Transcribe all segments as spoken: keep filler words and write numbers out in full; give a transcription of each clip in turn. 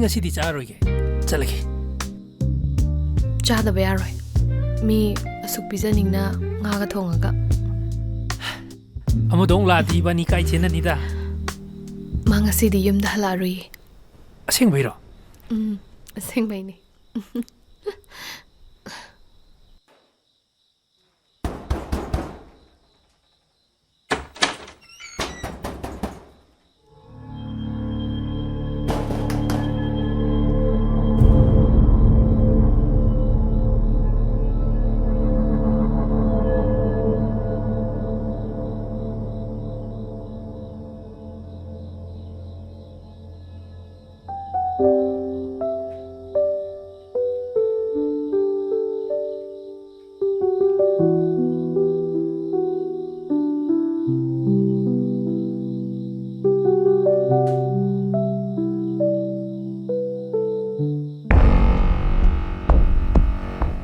ꯉꯁꯤꯗꯤ ꯆꯥꯔꯣꯏꯒꯦ, ꯆꯠꯂꯒꯦ꯫ ꯆꯥꯗꯕ ꯌꯥꯔꯣꯏ꯫ ꯃꯤ ꯑꯁꯨꯛ ꯄꯤꯖꯅꯤꯡꯅ ꯉꯥꯒ ꯊꯣꯡꯉꯒ꯫ ꯑꯃꯗꯣ ꯑꯃꯨꯛ ꯂꯥꯛꯑꯗꯤ ꯏꯕꯥꯅꯤ ꯀꯥꯏ ꯆꯦꯟꯅꯅꯤꯗ꯫ ꯃꯥ ꯉꯁꯤꯗꯤ ꯌꯨꯝꯗ ꯍꯜꯂꯛꯑꯔꯣꯏꯌꯦ꯫ ꯑꯁꯦꯡꯕꯩꯔꯣ? ꯎꯝ, ꯑꯁꯦꯡꯕꯩꯅꯦ꯫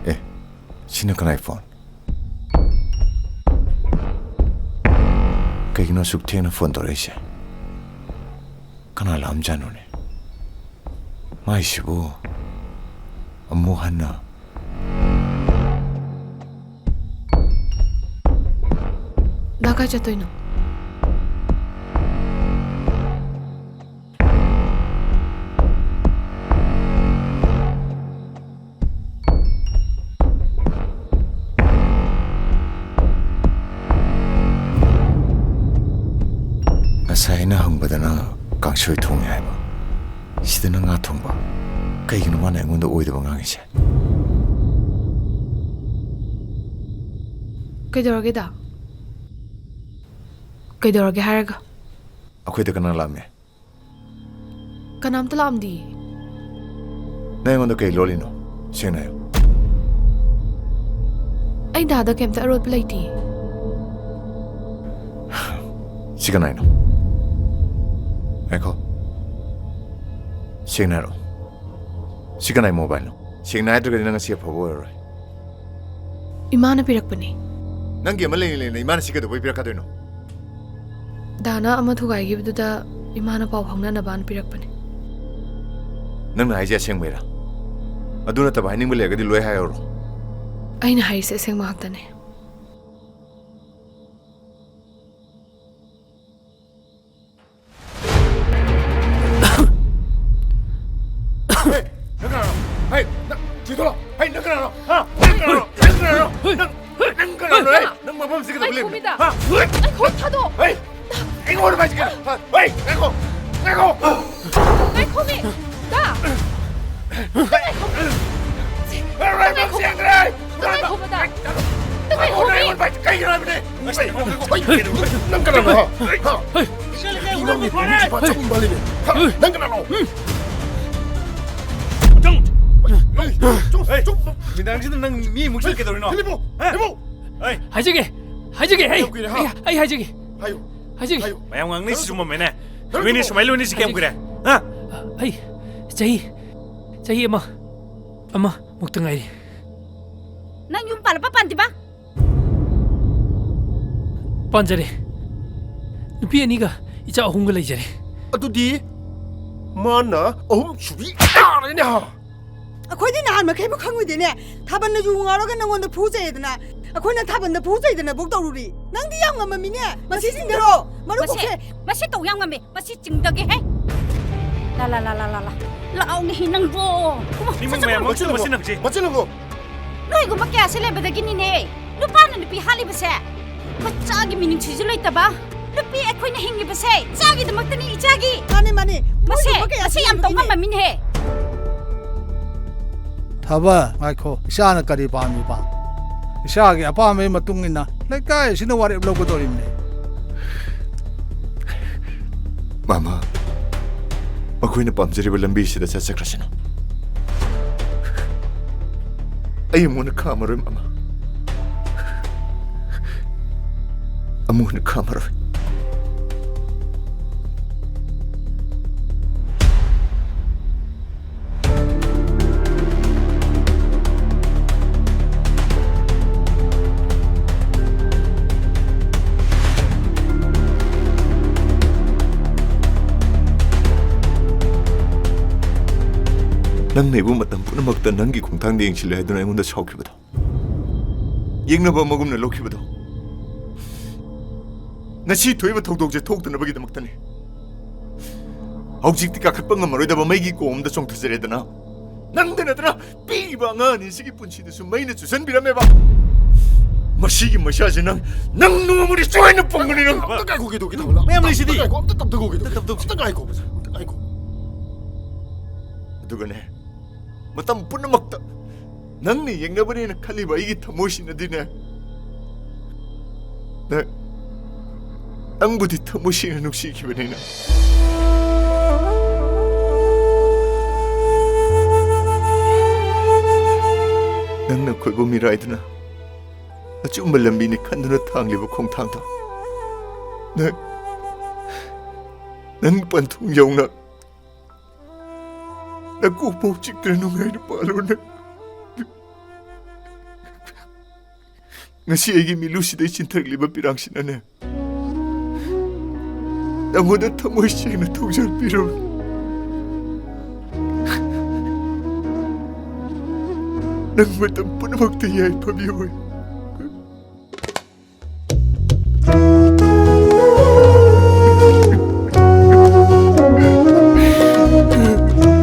ꯑꯦ, ꯁꯤꯅ ꯀꯅꯥꯏ ꯐꯣꯟ? ꯀꯩꯒꯤꯅꯣ ꯑꯁꯨꯛ ꯊꯦꯡꯅ ꯐꯣꯟ ꯇꯧꯔꯛꯏꯁꯦ? ꯀꯅꯥ ꯂꯥꯛꯑꯝꯖꯥꯠꯅꯣꯅꯦ? ꯃꯥꯏꯁꯤꯕꯨ ꯑꯃꯨꯛ ꯍꯟꯅ ꯗꯥ, ꯀꯥꯏ ꯆꯠꯇꯣꯏꯅꯣ? ꯉꯁꯥꯏ ꯑꯩꯅ ꯍꯪꯕꯗꯅ ꯀꯥꯡꯁꯣꯏ ꯊꯣꯡꯉꯦ ꯍꯥꯏꯕ, ꯁꯤꯗꯅ ꯉꯥ ꯊꯣꯡꯕ꯫ ꯀꯩꯒꯤꯅꯣ ꯃꯥꯅ ꯑꯩꯉꯣꯟꯗ ꯑꯣꯏꯗꯕ ꯉꯥꯡꯉꯤꯁꯦ? ꯀꯩꯗꯧꯔꯒꯦꯗ? ꯀꯩꯗꯧꯔꯒꯦ ꯍꯥꯏꯔꯒ? ꯑꯩꯈꯣꯏꯗ ꯀꯅꯥ ꯂꯥꯛꯑꯝꯃꯦ? ꯀꯅꯥꯝꯇ ꯂꯥꯛꯑꯝꯗꯤꯌꯦ꯫ ꯅꯪ ꯑꯩꯉꯣꯟꯗ ꯀꯩ ꯂꯣꯜꯂꯤꯅꯣ? ꯁꯦꯡꯅ ꯍꯥꯏꯌꯨ꯫ ꯑꯩ ꯗꯥꯗ ꯀꯩꯝꯇ ꯑꯔꯣꯠꯄ ꯂꯩꯇꯤꯌꯦ꯫ ꯁꯤ ꯀꯅꯥꯏꯅꯣ? ꯉꯥꯏꯈꯣ꯫ ꯁꯦꯡꯅ ꯍꯥꯏꯔꯛꯑꯣ꯫ ꯁꯤ ꯀꯅꯥꯏ ꯃꯣꯕꯥꯏꯜꯅꯣ? ꯁꯦꯡꯅ ꯍꯥꯏꯗ꯭ꯔꯒꯗꯤ ꯅꯪ ꯉꯁꯤ ꯑꯐꯕ ꯑꯣꯏꯔꯔꯣꯏ꯫ ꯏꯃꯥꯅ ꯄꯤꯔꯛꯄꯅꯦ꯫ ꯅꯪꯒꯤ ꯑꯃ ꯂꯩꯅ ꯂꯩꯅ ꯏꯃꯥꯅ ꯁꯤ ꯀꯩꯗꯧꯕꯩ ꯄꯤꯔꯛꯀꯗꯣꯏꯅꯣ? ꯗꯥꯅ ꯑꯃ ꯊꯨꯒꯥꯏꯈꯤꯕꯗꯨꯗ ꯏꯃꯥꯅ ꯄꯥꯎ ꯐꯥꯎꯅꯅꯕꯅ ꯄꯤꯔꯛꯄꯅꯦ꯫ ꯅꯪꯅ ꯍꯥꯏꯁꯦ ꯑꯁꯦꯡꯕꯩꯔꯥ? ꯑꯗꯨ ꯅꯠꯇꯕ ꯍꯥꯏꯅꯤꯡꯕ ꯂꯩꯔꯒꯗꯤ ꯂꯣꯏ ꯍꯥꯏꯍꯧꯔꯣ꯫ ꯑꯩꯅ ꯍꯥꯏꯔꯤꯁꯦ ꯑꯁꯦꯡꯕ ꯉꯥꯛꯇꯅꯦ꯫ ꯍꯦ, ꯅꯪ ꯀꯅꯥꯅꯣ? ꯍꯦ, ꯅꯪ, ꯆꯤꯊꯣ! ꯍꯦ, ꯅꯪ ꯀꯅꯥꯅꯣ? ꯍꯥ? ꯅꯪ ꯀꯅꯥꯅꯣ? ꯅꯪ ꯀꯅꯥꯅꯣ? ꯅꯪ, ꯅꯪ ꯀꯅꯥꯅꯣ? ꯍꯦ, ꯅꯪ ꯃꯐꯝꯁꯤꯗ ꯀꯩꯗꯧ ꯂꯩꯔꯤꯅꯣ? ꯍꯥ? ꯑꯩ ꯈꯣꯡ ꯊꯥꯗꯣꯛꯑꯣ! ꯍꯦ! ꯑꯩꯉꯣꯟꯗ ꯄꯥꯏꯁꯤ ꯀꯩꯅꯣ? ꯍꯥ? ꯍꯦ! ꯉꯥꯏꯈꯣ! ꯉꯥꯏꯈꯣ! ꯉꯥꯏꯈꯣꯃꯤ! ꯗꯥ! ꯉꯥꯏꯈꯣ! ꯍꯦ! ꯉꯥꯏꯈꯣ! ꯉꯥꯏꯈꯣ! ꯉꯥꯏꯈꯣ! ꯉꯥꯏꯈꯣ! ꯀꯩꯒꯤꯅꯣ ꯍꯥꯏꯕꯅꯦ? ꯅꯪ ꯀꯅꯥꯅꯣ? ꯍꯥ? ꯅꯪ ꯀꯅꯥꯅꯣ? ꯆꯪ! ꯆꯪ! ꯆꯪ! ꯅꯨꯃꯤꯗꯥꯡꯁꯤꯗ ꯅꯪ ꯃꯤ ꯃꯨꯛꯁꯤꯗ ꯀꯩꯗꯧꯔꯤꯅꯣ? ꯍꯥ? ꯍꯥꯏꯖꯒꯦ! ꯍꯥꯏꯖꯒꯦ! ꯑꯩ, ꯑꯩ, ꯑꯩ ꯍꯥꯏꯖꯒꯦ! ꯍꯥꯏꯌꯨ! ꯍꯥꯏꯖꯒꯦ! ꯍꯥꯏꯌꯨ! ꯃꯌꯥꯝ ꯉꯥꯡꯅꯩꯁꯤ ꯆꯨꯝꯃꯝꯃꯦꯅꯦ꯫ ꯅꯨꯃꯤꯠꯅꯤ ꯁꯨꯃꯥꯏ ꯂꯣꯏꯅꯁꯤ ꯀꯌꯥꯝ ꯀꯨꯏꯔꯦ? ꯍꯥ? ꯑꯩ ꯆꯍꯤ, ꯆꯍꯤ ꯑꯃ, ꯑꯃ ꯃꯨꯛꯇ ꯉꯥꯏꯔꯤ꯫ ꯅꯪ ꯌꯨꯝ ꯄꯥꯜꯂꯕ ꯄꯥꯟꯗ꯭ꯔꯤꯕ? ꯄꯥꯟꯖꯔꯦ꯫ ꯅꯨꯄꯤ ꯑꯅꯤꯒ ꯏꯆꯥ ꯑꯍꯨꯝꯒ ꯂꯩꯖꯔꯦ꯫ ꯑꯗꯨꯗꯤ ꯃꯥꯅ ꯑꯍꯨꯝ ꯁꯨꯕꯤ ꯇꯥꯔꯦꯅꯦ ꯍꯥ? ꯑꯩꯈꯣꯏꯗꯤ ꯅꯍꯥꯟ ꯃꯈꯩꯕꯨ ꯈꯪꯉꯨꯗꯦꯅꯦ꯫ ꯊꯥꯕꯜꯅ ꯌꯨ ꯉꯥꯎꯔꯒ ꯅꯪꯉꯣꯟꯗ ꯐꯨ ꯆꯩꯌꯦꯗꯅ, ꯑꯩꯈꯣꯏꯅ ꯊꯥꯕꯜꯗ ꯐꯨ ꯆꯩꯗꯅꯕꯨ ꯇꯧꯔꯨꯔꯤ꯫ ꯅꯪꯗꯤ ꯌꯥꯝ ꯉꯝꯃꯝꯃꯤꯅꯦ꯫ ꯃꯁꯤ ꯆꯤꯡꯗꯔꯣ? ꯃꯔꯨꯞ ꯃꯁꯦ, ꯀꯣꯛꯁꯦ꯫ ꯃꯁꯤ ꯇꯧ ꯌꯥꯝ ꯉꯝꯃꯦ꯫ ꯃꯁꯤ ꯆꯤꯡꯗꯒꯦ ꯍꯦ꯫ ꯂꯥ, ꯂꯥ, ꯂꯥ, ꯂꯥ, ꯂꯥ, ꯂꯥ꯫ ꯂꯥꯎꯅꯦ ꯍꯦ ꯅꯪꯕꯣ꯫ ꯀꯨꯝꯃꯣ, ꯃꯤꯃꯨꯡ ꯆꯠ, ꯆꯠ, ꯃꯌꯥꯝ ꯀꯨꯝꯃꯣ꯫ ꯃꯁꯤ ꯅꯪꯁꯦ꯫ ꯃꯁꯤ ꯅꯪꯕꯣ꯫ ꯅꯣꯏꯒꯨꯝꯕ ꯀꯌꯥꯁꯦ ꯂꯩꯕꯗꯒꯤꯅꯤꯅꯦ ꯅꯨꯄꯥꯅ ꯅꯨꯄꯤ ꯍꯥꯠꯂꯤꯕꯁꯦ꯫ ꯃꯆꯥꯒꯤ ꯃꯤꯅꯨꯡꯁꯤꯁꯨ ꯂꯩꯇꯕ, ꯅꯨꯄꯤ ꯑꯩꯈꯣꯏꯅ ꯍꯤꯡꯉꯤꯕꯁꯦ ꯏꯆꯥꯒꯤꯗꯃꯛꯇꯅꯤ, ꯏꯆꯥꯒꯤ꯫ ꯃꯥꯅꯦ, ꯃꯥꯅꯦ꯫ ꯃꯁꯦ, ꯃꯣꯏꯒꯨꯝꯕ ꯀꯌꯥ ꯃꯁꯦ ꯌꯥꯝ ꯇꯧ ꯂꯩꯕꯒꯤꯅꯦ꯫ ꯉꯝꯕ ꯃꯤꯅꯦꯍꯦ꯫ ꯊꯥꯕ, ꯉꯥꯏꯈꯣ꯫ ꯏꯆꯥꯅ ꯀꯔꯤ ꯄꯥꯝꯃꯤꯕ? ꯏꯆꯥꯒꯤ ꯑꯄꯥꯝꯕꯒꯤ ꯃꯇꯨꯡ ꯏꯟꯅ ꯂꯩꯀꯥꯏ ꯑꯁꯤꯅ ꯋꯥꯔꯦꯞ ꯂꯧꯒꯗꯧꯔꯤꯕꯅꯤ꯫ ꯃꯥꯃ, ꯃꯈꯣꯏꯅ ꯄꯥꯝꯖꯔꯤꯕ ꯂꯝꯕꯤꯁꯤꯗ ꯆꯠꯆꯈ꯭ꯔꯁꯅꯨ꯫ ꯑꯩ ꯑꯃꯨꯛ ꯍꯟꯅ ꯈꯥꯝꯃꯔꯣꯏ, ꯃꯥꯃ꯫ ꯑꯃꯨꯛ ꯍꯟꯅ ꯈꯥꯝꯃꯔꯣꯏ꯫ ꯅꯪꯅ ꯑꯩꯕꯨ ꯃꯇꯝ ꯄꯨꯝꯅꯃꯛꯇ ꯅꯪꯒꯤ ꯈꯣꯡꯊꯥꯡꯗ ꯌꯦꯡꯁꯤꯜꯂꯦ ꯍꯥꯏꯗꯨꯅ ꯑꯩꯉꯣꯟꯗ ꯁꯥꯎꯈꯤꯕꯗꯣ, ꯌꯦꯡꯅꯕ ꯑꯃꯒꯨꯝꯅ ꯂꯧꯈꯤꯕꯗꯣ, ꯉꯁꯤ ꯊꯣꯛꯏꯕ ꯊꯧꯗꯣꯛꯁꯦ ꯊꯣꯛꯇꯅꯕꯒꯤꯗꯃꯛꯇꯅꯤ꯫ ꯍꯧꯖꯤꯛꯇꯤ ꯀꯥꯈꯠꯄ ꯉꯝꯃꯔꯣꯏꯗꯕ ꯃꯩꯒꯤ ꯀꯣꯝꯗ ꯆꯣꯡꯊꯖꯔꯦꯗꯅ꯫ ꯅꯪꯗ ꯅꯠꯇꯅ ꯄꯤꯛꯏꯕ ꯑꯉꯥꯡ ꯑꯅꯤꯁꯤꯒꯤ ꯄꯨꯟꯁꯤꯗꯁꯨ ꯃꯩꯅ ꯆꯨꯁꯟꯕꯤꯔꯝꯃꯦꯕ꯫ ꯃꯁꯤꯒꯤ ꯃꯩꯁꯥꯁꯦ ꯅꯪ, ꯅꯪ ꯅꯣꯡꯃꯗꯤ ꯁꯣꯏꯅ ꯐꯪꯒꯅꯤ ꯅꯪ꯫ ꯑꯝꯇ ꯉꯥꯏꯈꯣ, ꯀꯩꯗꯧꯒꯦ ꯇꯧꯕ? ꯃꯌꯥꯝ ꯂꯩꯁꯤꯗꯤ꯫ ꯑꯝꯇ ꯉꯥꯏꯈꯣ, ꯑꯝꯇ ꯇꯞꯇ ꯉꯥꯏꯈꯣ, ꯀꯩꯗꯧꯒꯦ ꯇꯧꯕ? ꯑꯝꯇ ꯉꯥꯏꯈꯣ, ꯑꯝꯇ ꯉꯥꯏꯈꯣ꯫ ꯑꯗꯨꯒꯅꯦ, ꯃꯇꯝ ꯄꯨꯝꯅꯃꯛꯇ ꯅꯪꯅ ꯌꯦꯡꯅꯕꯅꯦꯅ ꯈꯜꯂꯤꯕ ꯑꯩꯒꯤ ꯊꯃꯣꯏꯁꯤꯅꯗꯤꯅꯦ, ꯅꯪ, ꯅꯪꯕꯨꯗꯤ ꯊꯃꯣꯏ ꯁꯦꯡꯅ ꯅꯨꯡꯁꯤꯈꯤꯕꯅꯤꯅ꯫ ꯅꯪꯅ ꯈꯣꯏꯕꯨ ꯃꯤꯔꯥꯏꯗꯨꯅ ꯑꯆꯨꯝꯕ ꯂꯝꯕꯤꯅꯤ ꯈꯟꯗꯨꯅ ꯊꯥꯡꯂꯤꯕ ꯈꯣꯡꯊꯥꯡꯗꯣ, ꯅꯪ, ꯅꯪ ꯄꯟꯊꯨꯡ ꯌꯧꯅ ꯅꯀꯣꯛꯐꯥꯎ ꯆꯤꯛꯇꯅ ꯅꯨꯡꯉꯥꯏꯅ ꯄꯥꯜꯂꯣ ꯅꯪ꯫ ꯉꯁꯤ ꯑꯩꯒꯤ ꯃꯤꯠꯂꯨꯁꯤꯗꯩ ꯆꯤꯟꯊꯔꯛꯂꯤꯕ ꯄꯤꯔꯥꯡꯁꯤꯅꯅꯦ, ꯅꯪꯉꯣꯟꯗ ꯊꯃꯣꯏ ꯁꯦꯡꯅ ꯊꯧꯖꯥꯜ ꯄꯤꯔꯕꯅꯤ꯫ ꯅꯪ ꯃꯇꯝ ꯄꯨꯝꯅꯃꯛꯇ ꯌꯥꯏꯐꯕꯤꯌꯨ꯫